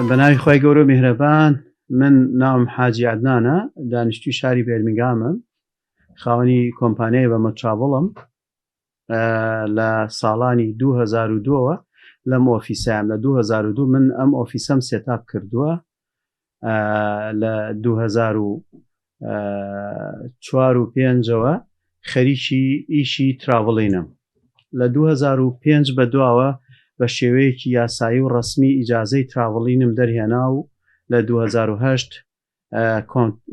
بە ناوی خوای گەورە و میهرەبان من ناوم حاجی عەدنانە دانیشتوی شاری بێرمینگامم خاوەنی کۆمپانیای بەمە تراڤڵم لە ساڵانی 2002ەوە لەم ئۆفیسام لە 2002 من ئەم ئۆفیسەم setup کردووە لە 2004 و پێنجەوە خەریکی ئیشی traveling م لە 2005 بە دواوە بە شێوەیەکی یاسایی و ڕەسمی ئیجازەی traveling م دەرهێنا و لە 2008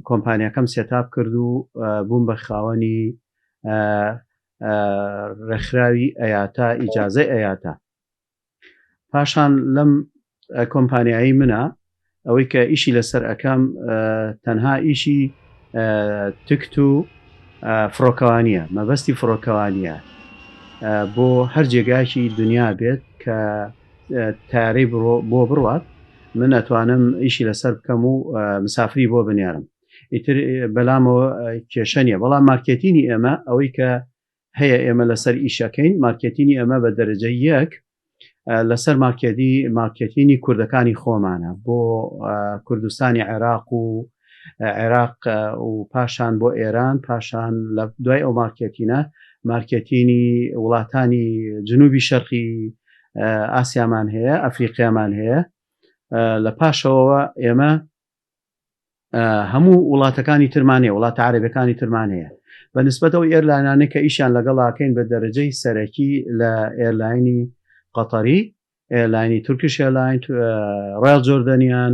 کۆمپانیاکەم setup کرد و بووم بە خاوەنی ڕێکخراوی ئەیاتا ئیجازەی ئەیاتا پاشان لەم کۆمپانیایی منە ئەوەی کە ئیشی لەسەر ئەەکەم تەنها ئیشی ticket و فڕۆکەوانیە مەبەستی فڕۆکەوانیە بۆ هەر جێگایکی دنیا بێت کە تارەی بۆ بڕوات من ئەتوانم ئیشی لەسەر بکەم و مسافری بۆ بنێرم ئیتر بەلامەوە کێشە نیە بەڵام مارکێتینی ئێمە ئەوەی کە هەیە ئێمە لەسەر ئیشەکەین مارکێتینی ئەمە بە دەرەجە یەک لەسەر مارکێتی مارکێتینی کوردەکانی خۆمانە بۆ کوردستانی عێراق و عێراق و پاشان بۆ ئێران پاشان لە دوای ئەو مارکێتینە مارکێتینی وڵاتانی جنوبی شەرقی ئاسیامان هەیە ئەفریقیامان هەیە لە پاشەوە ئێمە هەموو وڵاتەکانی ترمان هەیە وڵاتە عەرەبەکانی ترمان هەیە بە نسبەتەوە airline انەی کە ئیشیان لەگەڵاکەین بە دەرەجەی سەرەکی لە airline ی قەتەری airline ی Turkish Airline Royal Jordanian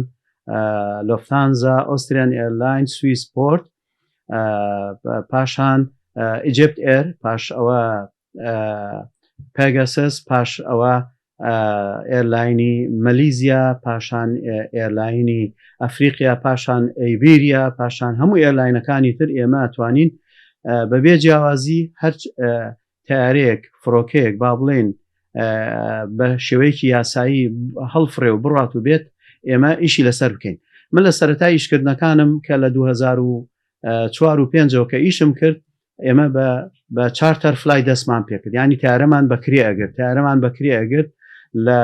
Lufthansa Austrian Airline Swissport پاشان EgyptAir پاش ئەوە Pegasus پاش ئەوە airline ی مەلیزیا پاشان airline ی ئەفریقیا پاشان Iberia پاشان هەموو airline ەکانی تر ئێمە توانین بەبێ جیاوازی هەر تارێک فڕۆکەیەک با بڵێن بە شێوەیەکی یاسایی هەڵفرێ و بڕات و بێت ئێمە ئیشی لەسەر بکەین من لە سەرەتا ئیشکردنەکانم کە لە 2004 و پێنجەوە کە ئیشم کرد ئێمە بە بە charter fly دەستمان پێکرد ینی تارەمان بەکرێ ئەگرت تارەمان بەکرێ ئەگرت لە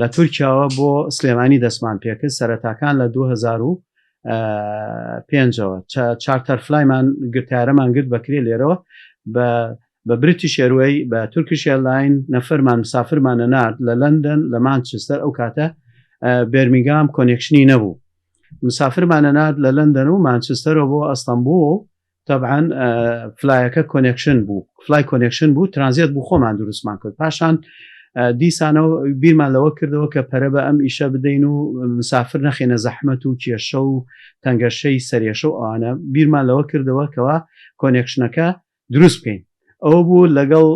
لە تورکیاوە بۆ سلێمانی دەستمان پێکرد سەرەتاکان لە 2005ەوە charter fly مان گرتارەمان گرت بەکرێ لێرەوە بە بە British Airway بە Turkish Airline نەفەرمان مسافرمانە نارد لە لەندەن لە مانچستەر ئەو کاتە بێرمیگام connection ی نەبوو مسافرمانە نارد لە لەندەن و مانچستەرەوە بۆ ئەستەمبوڵ تەبعەن fly ەکە connection بوو fly connection بوو ترانزیت بوو خۆمان دروستمان کرد پاشان دیسانەوە بیرمان لەوە کردەوە کە پەرە بە ئەم ئیشە بدەین و مسافر نەخێنە زەحمەت و کێشە و تەنگەشەی سەرێشە و ئەوانە بیرمان لەوە کردەوە کەوا connection ەکە دروست بکەین ئەوە بوو لەگەڵ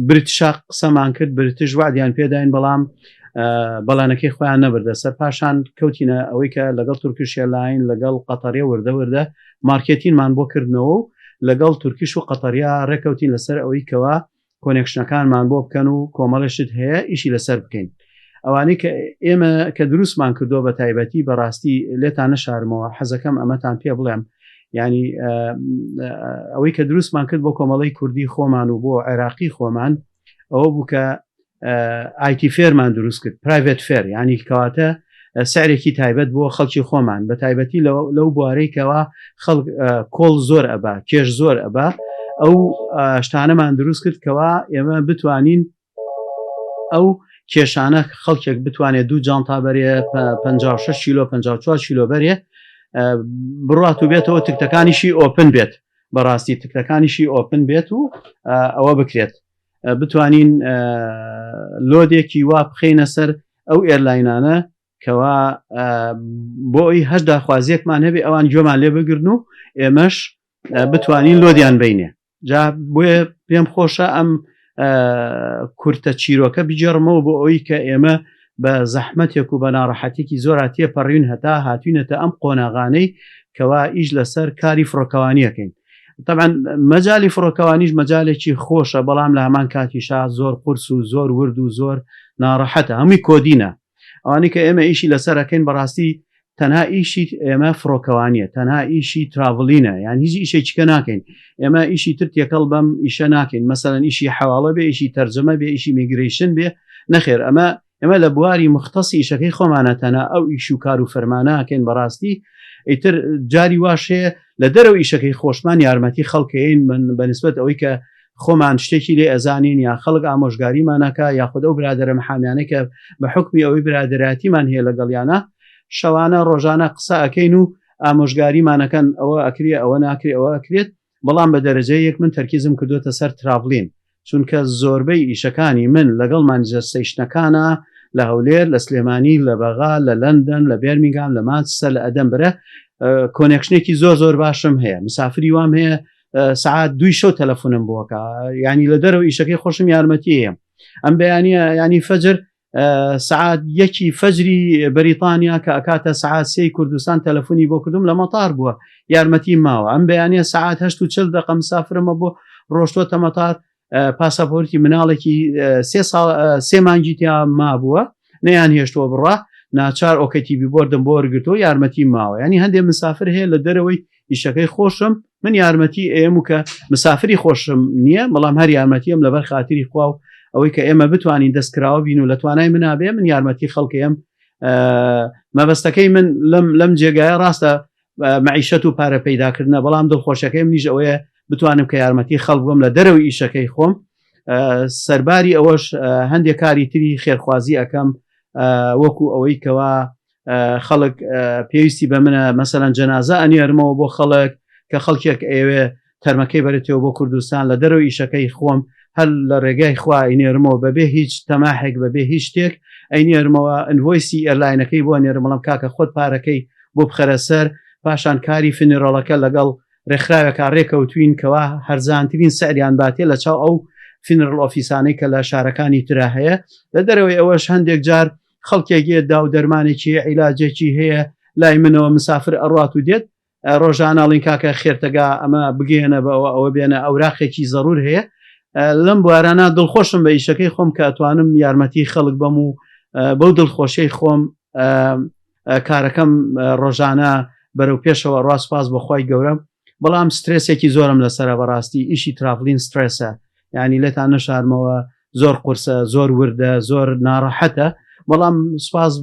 British ا قسەمان کرد British وعدیان پێداین بەڵام بەڵانەکەی خۆیان نەبردە سەر پاشان کەوتینە ئەوەی کە لەگەڵ Turkish Airline لەگەڵ قەتەریە وردە وردە مارکێتینمان بۆ کردنەوە و لەگەڵ Turkish و قەتەریا ڕێکەوتین لەسەر ئەوەی کەوا connection ەکانمان بۆ بکەن و کۆمەڵی شت هەیە ئیشی لەسەر بکەین ئەوانەی کە ئێمە کە دروستمان کردووە بە تایبەتی بەڕاستی لێتان نەشارمەوە حەزەکەم ئەمەتان پێ بڵێم ینی ئەوەی کە دروستمان کرد بۆ کۆمەڵی کوردی خۆمان و بۆ عێراقی خۆمان ئەوە بوو کە IT fare مان دروست کرد private fare ینی کەواتە سعرێکی تایبەت بۆ خەڵکی خۆمان بە تایبەتی لەو بوارەی کەوا خەڵک کۆڵ زۆر ئەبا کێش زۆر ئەبا ئەو شتانەمان دروست کرد کەوا ئێمە بتوانین ئەو کێشانە خەڵکێک بتوانێت دوو جانتا بەرێ 56 کیلۆ 54 کیلۆ بەرێ بڕات و بێتەوە ticket ەکانیشی open بێت بەڕاستی ticket ەکانیشی open بێت و ئەوە بکرێت بتوانین load ێکی وا بخینە سەر ئەو airline انە کەوا بۆ ئەوی هەر داخوازیەکمان هەبێ ئەوان گوێمان لێ بگرن و ئێمەش بتوانین load یان بینێ جا بۆیە پێم خۆشە ئەم کورتە چیرۆکە بگێڕمەوە بۆ ئەوی کە ئێمە بە زەحمەتێک و بە ناڕەحەتێکی زۆرا تێپەڕین هەتا هاتوینەتە ئەم قۆناغانەی کەوا ئیش لەسەر کاری فڕۆکەوانیەکەین طبعا مەجای فڕۆکەوانیش مەجالێکی خۆشە بەڵام لە هەمان کاتیشا زۆر قورس و زۆر ورد و زۆر ناڕەحەتە هەمووی coding ە ئەوانەی کە ئێمە ئیشی لەسەرەکەین بەڕاستی تەنها ئیشی ئێمە فڕۆکەوانیە تەنها ئیشی traveling ە یان هیچ ئیشێکیکە ناکەین ئێمە ئیشی تر تێکەڵ بەم ئیشە ناکەین مەسەلەن ئیشی حەواڵە بێ ئیشی تەرجەمە بێ ئیشی migration بێ نەخێر ئەمە ئێمە لە بواری مختصی ئیشەکەی خۆمانە تەنها ئەو ئیش و کار و فەرماناکەین بەڕاستی ئیتر جاری واش هەیە لە دەرەوە ئیشەکەی خۆشمان یارمەتی خەڵکەین من بەنسبەت ئەوەی کە خۆمان شتێکی لێ ئەزانین یا خەڵک ئامۆژگاریمانەکە یاخود ئەو برادەرە محامیانەی کە بە حکمی ئەوەی برادەراتیمان هەیە لەگەڵیانە شەوانە ڕۆژانە قسە ئەکەین و ئامۆژگاریمانەکەن ئەوە ئەکرێ ئەوە ناکرێ ئەوە ئەکرێت بەڵام بە دەرەجە یەک من تەرکیزم کردوتە سەر traveling چونکە زۆربەی ئیشەکانی من لەگەڵ manager station ەکانە لە هەولێر لە سلێمانی لە بەغا لە لەندەن لە بێرمینگام لە مانچستەر لە ئەدەنبرە connection ێکی زۆر زۆر باشم هەیە مسافری وام هەیە سعات دوی شەو تەلەفۆنم بۆکە ینی لە دەرەوە ئیشەکەی خۆشم یارمەتی هەیە ئەم بەیانە ینی فەجر سعات یەکی فەجری بەریتانیا کە ئەکاتە سعات سێی کوردستان تەلەفۆنی بۆ کردم لە مەتار بووە یارمەتی ماوە ئەم بەیانە سعات هەشت و چل دقە مسافرمە بۆ ڕۆشتووە مەتار پاساپۆرتی مناڵێکی سێ ساڵ سێ مانگی تیا مابووە نەیان هێشتووە بڕە ناچار OKTB board م بۆ وەرگرتەوە یارمەتی ماوە ینی هەندێک مسافر هەیە لە دەرەوەی ئیشەکەی خۆشم من یارمەتی ئێم و کە مسافری خۆشم نییە بەڵام هەر یارمەتیم لەبەر خاتری خوا و ئەوەی کە ئێمە بتوانین دەستکراوە بین و لە توانای منابێ من یارمەتی خەڵکەم مەبەستەکەی من لەم لەم جێگایە ڕاستە مەعیشەت و پارە پەیداکردنە بەڵام دڵخۆشەکەی منیش ئەوەیە بتوانم کە یارمەتی خەڵک بم لە دەرەوەی ئیشەکەی خۆم سەرباری ئەوەش هەندێک کاری تری خێرخوازی ئەەکەم وەکو ئەوەی کەوا خەڵک پێویستی بە منە مەسەەن جەنازە ئەنێرمەوە بۆ خەڵک کە خەڵکێک ئەوێ تەرمەکەی بەرێتەوە بۆ کوردستان لە دەرەوەی ئیشەکەی خۆم هەر لە ڕێگای خوا ئەینێرمەوە بەبێ هیچ تەماحێک بەبێ هیچ شتێک ئەینێرمەوە invoice ی airline ەکەی بۆ نێرم بەڵام کاکە خۆت پارەکەی بۆ بخەرە سەر پاشان کاری funeral ەکە لەگەڵ ڕێکخراوێکا ڕێکەوتوین کەوا هەرزانترین سعریان باتێ لە چاو ئەو funeral office انەی کە لە شارەکانی ترا هەیە لە دەرەوەی ئەوەش هەندێک جار خەڵکێک یە داو دەرمانێکی عیلاجێکی هەیە لای منەوە مسافر ئەڕات و دێت ڕۆژانە ئەڵین کاکە خێرتەگا ئەمە بگەیەنە بە ئەوە ئەوە بێنە ئەوراقێکی زەرور هەیە لەم بوارانە دڵخۆشم بە ئیشەکەی خۆم کە ئەتوانم یارمەتی خەڵک بەم و بەو دڵخۆشەی خۆم کارەکەم ڕۆژانە بەرەو پێشەوە ڕاست سپاس بۆ خوای گەورە بەڵام سترێسێکی زۆرم لەسرە بەڕاستی ئیشی traveling سترێسە یعنی لێتان نەشارمەوە زۆر قورسە زۆر وردە زۆر ناڕەحەتە بەڵام سپاس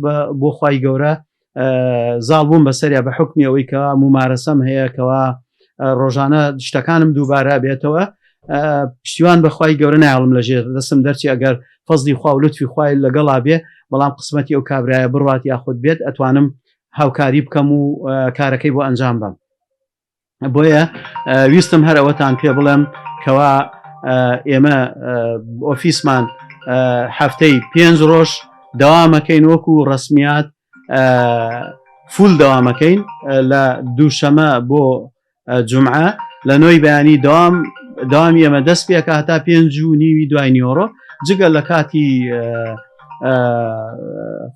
بۆ خوای گەورە زاڵ بووم بەسەریا بە حکمی ئەوەی کە مومارەسەم هەیە کەوا ڕۆژانە شتەکانم دووبارە بێتەوە پشتیوان بەخوای گەورە نایڵم لە ژێر دەستم دەرچی ئەگەر فەزلی خوا و لوتفی خوای لەگەڵا بێ بەڵام قسمەتی ئەو کابرایە بڕات یاخود بێت ئەتوانم هاوکاری بکەم و کارەکەی بۆ ئەنجام بەم بۆیە ویستم هەر ئەوەتان پێ بڵێم کەوا ئێمە office مان هەفتەی پێنج ڕۆژ دەوامەکەین وەکو ڕسمیات full دەوامەکەین لە دووشەمە بۆ جمعە لە نۆی بەیانی دەوام دەوامی ئێمە دەست پێکە هەتا پێنج و نیوی دوای نیۆڕۆ جگە لە کاتی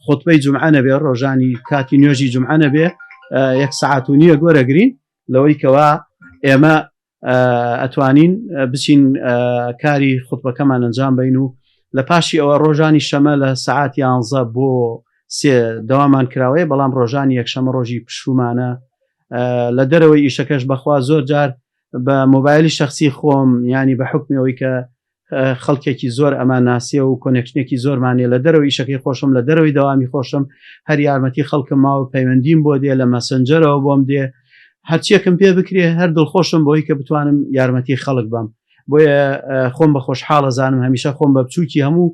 خوتبەی جمعە نەبێ ڕۆژانی کاتی نوێژی جمعە نەبێ یەک سعات و نییە گۆرەگرین لەوەی کەوا ئێمە ئەتوانین بچین کاری خوتبەکەمان ئەنجام بین و لە پاشی ئەوە ڕۆژانی شەمە لە سعات یانزە بۆ سێ دەوامان کراوەیە بەڵام ڕۆژانی یەکشەمە ڕۆژی پشومانە لە دەرەوەی ئیشەکەش بەخوا زۆر جار بە مۆبایلی شخصی خۆم ینی بە حکمی ئەوەی کە خەڵکێکی زۆر ئەمان ناسیە و connection ێکی زۆرمانە لە دەرەوە ئیشەکەی خۆشم لە دەرەوەی دەوامی خۆشم هەر یارمەتی خەڵکم ماوە پەیوەندیم بۆ دێ لە Messenger ەوە بۆم دێ هەرچیەکم پێ بکرێ هەر دڵخۆشم بۆی کە بتوانم یارمەتی خەڵک بم بۆیە خۆم بە خۆشحاڵە زانم هەمیشە خۆم بە بچووکی هەموو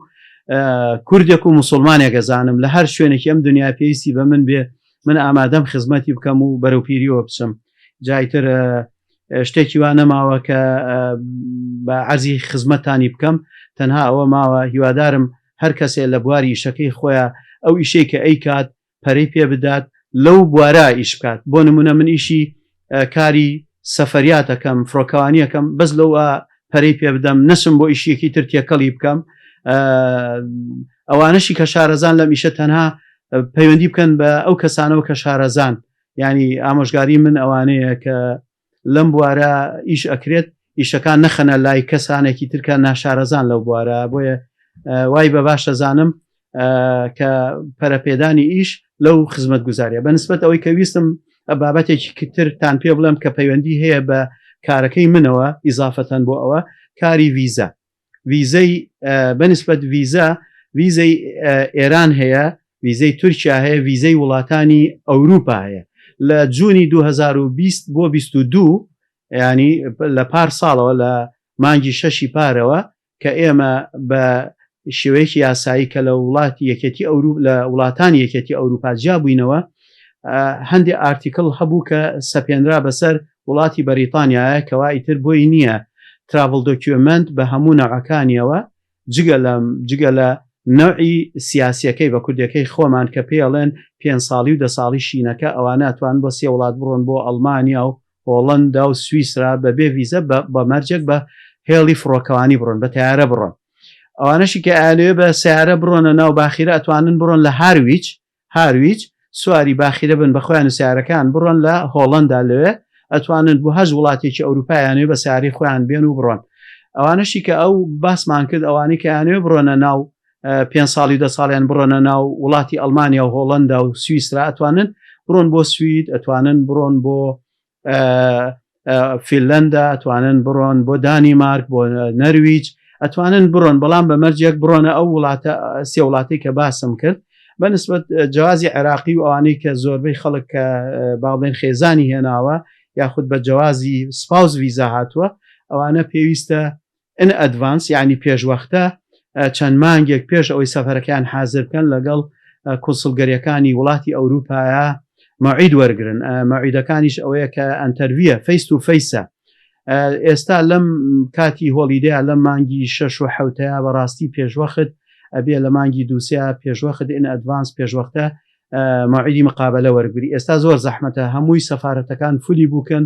کوردێک و مسلمانێکە زانم لە هەر شوێنێکی ئەم دنیا پێویستی بە من بێ من ئامادەم خزمەتی بکەم و بەرەو پیریەوە بچم جایتر شتێکی وا نەماوە کە بە عەرزی خزمەتانی بکەم تەنها ئەوە ماوە هیوادارم هەر کەسێ لە بواری ئیشەکەی خۆیان ئەو ئیشەی کە ئەیکات پەرەی پێ بدات لەو بوارە ئیش بکات بۆ نمونە من ئیشی کاری سەفەریاتەکەم فڕۆکەوانیەکەم بەس لەوە پەرەی پێ بدەم نەچم بۆ ئیشیەکی تر تێکەڵی بکەم ئەوانەشی کە شارەزان لەم ئیشە تەنها پەیوەندی بکەن بە ئەو کەسانەوە کە شارەزان ینی ئامۆژگاری من ئەوانەیە کە لەم بوارە ئیش ئەکرێت ئیشەکان نەخەنە لای کەسانێکی ترکە ناشارەزان لەو بوارە بۆیە وای بە باشە زانم کە پەرەپێدانی ئیش لەو خزمەتگوزاریە بە نسبەت ئەوەی کە ویستم بابەتێکی ترتان پێ بڵێم کە پەیوەندی هەیە بە کارەکەی منەوە ئیزافەتەن بۆ ئەوە کاری ڤیزا ڤیزەی بەنسبەت ڤیزا ڤیزەی ئێران هەیە ویزەی تورکیا هەیە ویزەی وڵاتانی ئەوروپا هەیە لە جوونی 2020 بۆ 22 ینی لە پار ساڵەوە لە مانگی شەشی پارەوە کە ئێمە بە شێوەیەکی یاسایی کە لە وڵاتی یەکێتی ئەوروپ لە وڵاتانی یەکێتی ئەوروپا جیا بووینەوە هەندێک article هەبوو کە سەپێنرا بەسەر وڵاتی بەریتانیایە کەوا ئیتر بۆی نییە travel document بە هەموو نەوعەکانیەوە جگە لە جگە لە نەوعی سیاسیەکەی بە کوردەکەی خۆمان کە پێڵێن پێ ساڵی و دە ساڵی شینەکە ئەوانە ئەتوان بۆ سێ وڵات بڕۆن بۆ ئەڵمانیا و هۆڵەندا و سویسرا بەبێ ڤیزە بە مەرجێک بە هێڵی فڕۆکەوانی بڕۆن بە تیارە بڕۆن ئەوانەشی کە ئەیانەوێ بە سیارە بڕۆنە ناو باخیرە ئەتوانن بڕۆن لە هارویچ هارویچ سواری باخیرە بن بە خۆیان و سیارەکان بڕۆن لە هۆڵەندا لەوێ ئەتوانن بۆ هەر وڵاتێکی ئەوروپایانێ بە سیاری خۆیان بێن و بڕۆن ئەوانەشی کە ئەو باسمان کرد ئەوانەی کە یانەوێ بڕۆنە ناو پێ ساڵی دە ساڵیان بڕۆنە ناو وڵاتی ئەڵمانیا و هۆڵندا و سویسرا ئەتوانن بڕۆن بۆ سوید ئەتوانن بڕۆن بۆ فیلەندا ئەتوانن بڕۆن بۆ دانیمارک بۆ نەرویج ئەتوانن بڕۆن بەڵام بە مەرجێک بڕۆنە ئەو وڵاتە سێ وڵاتی کە باسم کرد بەنسبەت جوازی عێراقی و ئەوانەی کە زۆربەی خەڵک کە با بڵێن خێزانی هێناوە یاخود بە جوازی spouse visa هاتووە ئەوانە پێویستە in advance یانی پێشوەختە چەند مانگێک پێش ئەوەی سەفەرەکەیان حازر بکەن لەگەڵ کونسڵگەریەکانی وڵاتی ئەوروپایە مەعید وەرگن مەعیدەکانیش ئەوەیە کە interview ە face to face ە ئێستا لەم کاتی holiday ە لەم مانگی شەش و حوتەیە بەڕاستی پێشوەخت ئەبێ لە مانگی دووسیا پێشوەخت in advance پێشوەختە مەوعیدی مقابلە وەرگری ئێستا زۆر زەحمەتە هەمووی سەفارەتەکان fully booked ن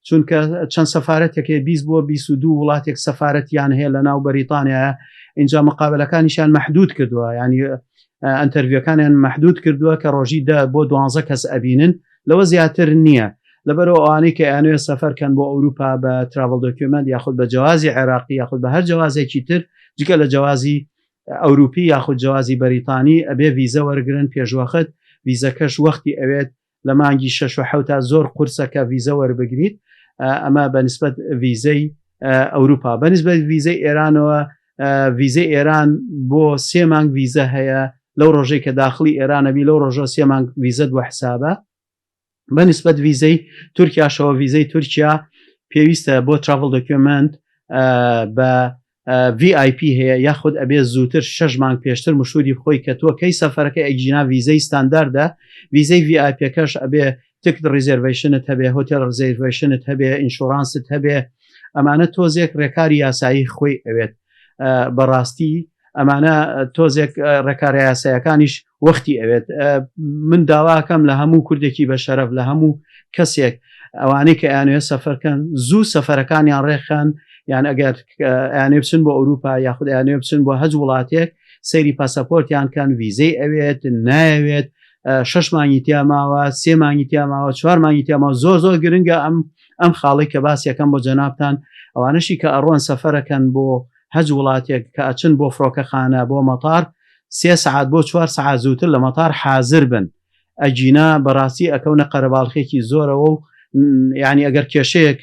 چونکە چەند سەفارەتێک هەیە 20 بۆ 22 وڵاتێک سەفارەتیان هەیە لە ناو بەریتانیا اینجا مقابلەکانیشان محدود کردووە ینی interview ەکانیان محدود کردووە کە ڕۆژی دە بۆ دوانزە کەس ئەبینن لەوە زیاتر نییە لەبەرەوە ئەوانەی کە ئەیانەوێت سەفەر کەن بۆ ئەوروپا بە travel document یاخود بە جوازی عێراقی یاخود بە هەر جوازێکی تر جگە لە جوازی ئەوروپی یاخود جەوازی بەریتانی ئەبێ ڤیزە وەرگرن پێشوەخت ڤیزەکەش وەختی ئەوێت لە مانگی شەش و حەوتا زۆر قورسە کە ڤیزە وەربگریت ئەمە بە نسبەت ڤیزەی ئەوروپا بە نسبەت ڤیزەی ئێرانەوە ڤیزەی ئێران بۆ سێ مانگ ڤیزە هەیە لەو ڕۆژەی کە داخلی ئێرانەبی لەو ڕۆژە سێ مانگ ڤیزەت بۆ حسابە بە نسبەت ڤیزەی تورکیاشەوە ڤیزەی تورکیا پێویستە بۆ travel document بە VIP هەیە یاخود ئەبێ زووتر شەش مانگ پێشتر مشوری بخۆی کە تۆ کەی سەفەرەکە ئەگینا ڤیزەی ستانداردە ڤیزەی VIP ەکەش ئەبێ ticket reservation ت هەبێ hotel reservation ت هەبێ insurance ت هەبێ ئەمانە تۆزێک ڕێکاری یاسایی خۆی ئەوێت بەڕاستی ئەمانە تۆزێک ڕێکارە یاسایەکانیش وەختی ئەوێت من داواکەم لە هەموو کوردێکی بە شەرەف لە هەموو کەسێک ئەوانەی کە ئەیانوێت سەفەرکەن زوو سەفەرەکانیان ڕێکخەن یان ئەگەر ئەیانێ بچن بۆ ئەوروپا یاخود ئەیانێ بچن بۆ هەج وڵاتێک سەیری پاسەپۆرتیان کەن ویزەی ئەوێت نایەوێت شش مانگی تیا ماوە سێ مانگی تیا ماوە چوار مانگی تیا ماوە زۆر زۆر گرنگە ئەم ئەم خاڵی کە باس یەکەم بۆ جەنابتان ئەوانەشی کە ئەڕۆن سەفەرەکەن بۆ هەج وڵاتێک کە ئەچن بۆ فڕۆکەخانە بۆ مەتار سێ سەعات بۆ چوار سەعات زووتر لە مەتار حازر بن ئەگینا بەڕاستی ئەکەونە قەرەباڵخێکی زۆرەوە و یعنی ئەگەر کێشەیەک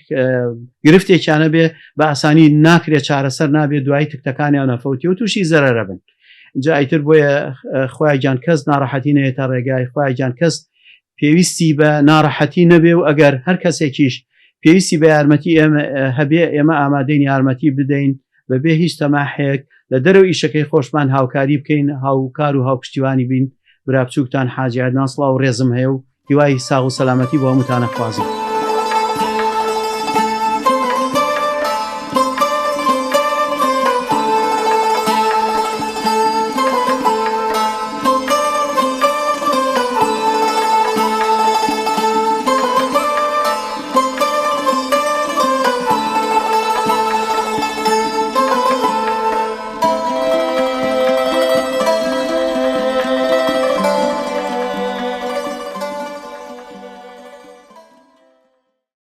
گرفتێکیانە بێ بە ئاسانی ناکرێت چارەسەر نابێت دوایی تکتەکانیان نەفەوتی و تووشی زەرەرە بن جا ئیتر بۆیە خوای گیان کەس ناڕەحەتی نەیەتە ڕێگای خوای گیان کەس پێویستی بە ناڕەحەتی نەبێ و ئەگەر هەر کەسێکیش پێویستی بە یارمەتی ئێمە هەبێ ئێمە ئامادەین یارمەتی بدەین بەبێ هیچ تەماحێک لە دەرەوە ئیشەکەی خۆشمان هاوکاری بکەین هاوکار و هاوپشتیوانی بین برا بچووکتان حاجی عەدنان سڵاو و ڕێزم هەیە و هیوای ساغ و سەلامەتی بۆ هەمووتان ئەخوازم.